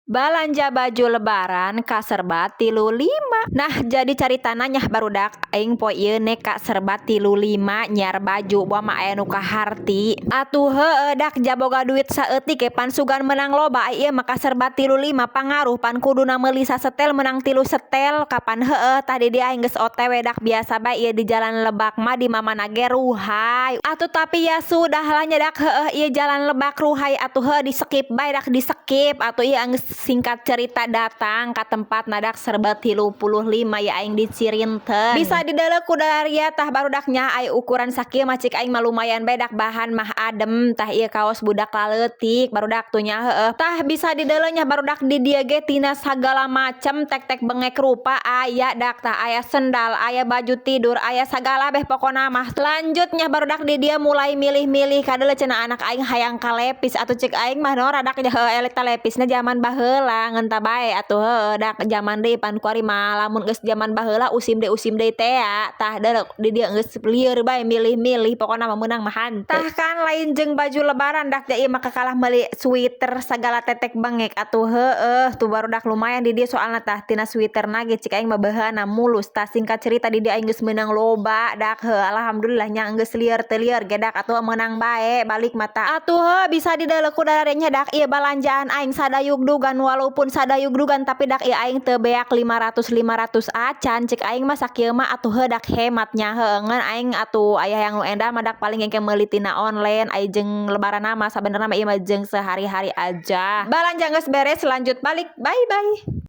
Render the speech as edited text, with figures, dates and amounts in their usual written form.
Balanja baju lebaran ka Serba 35. Nah, jadi caritana nya, barudak, aing poe ieu nek ka Serba 35 nyiar baju boa mah aya nu kaharti. Atuh heueuh dak, jaboga duit saeutik ge pan sugan menang loba. Ai ieu mah ka Serba 35 pangaruh, pan kuduna meuli sasetel menang tilu setel kapan heueuh. Tah, di dieu aing geus OTW dak, biasa bae ieu di Jalan Lebak mah, di mamana ge ruhai. Atuh tapi ya sudah lah nya dak, heueuh, ieu Jalan Lebak ruhai atuh heueuh, di skip bae dak, di skip atuh. Ieu geus singkat cerita datang ka tempat nadak Serba 35 ya, aing di Cirinten. Bisa dideuleu ku daria. Tah, barudaknya, ai ukuran sakieu mah cik aing mah lumayan bae dak, bahan mah adem. Tah, ieu kaos budak laleutik, barudak tuh nya heueuh. Tah, bisa dideuleu nya, barudak, di dieu ge tina sagala macem tek-tek bengek rupa aya dak. Tah, aya sendal, aya baju tidur, aya sagala beh pokona mah. Lanjutnya, barudak, di dieu mulai milih-milih. Kadeuleu cenah anak aing hayang ka Levis. Atuh cek aing mah norak dak, heueuh, eta Levisna jaman baheula, ngeun bae atuh heueuh dak, jaman deui pan kuari mah. Lamun geus jaman baheula usim deui tea. Tah, deuleu di dieu geus lieur bae milih-milih, pokona mah meunang mah hanteu. Tah kan lain jeung baju lebaran dak, ieu mah kakalah meuli sweater sagala tetek bengek atuh heueuh. Tuh, barudak, lumayan di dieu soalna. Tah, tina sweaterna ge cik aing mah baheuna mulus. Tah, singkat cerita di dieu aing geus meunang loba dak heueuh, alhamdulillah nya. Geus lieur teu lieur ge dak atuh meunang bae balik mata atuh heuh. Bisa dideuleu ku daria dak, ieu balanjaan aing sadayugdugan. Walaupun sadayugdugan, tapi dak, ieu aing teu beak 500 500 acan. Cek aing mah sakieu mah atuh heuh dak, hematnya heueuh. Ngan aing atuh aya yang nu endah mah dak, paling engke meuli tina online. Ai jeung lebaran mah sabenerna mah ieu mah jeung sehari-hari aja. Balanja geus beres, lanjut balik. Bye bye.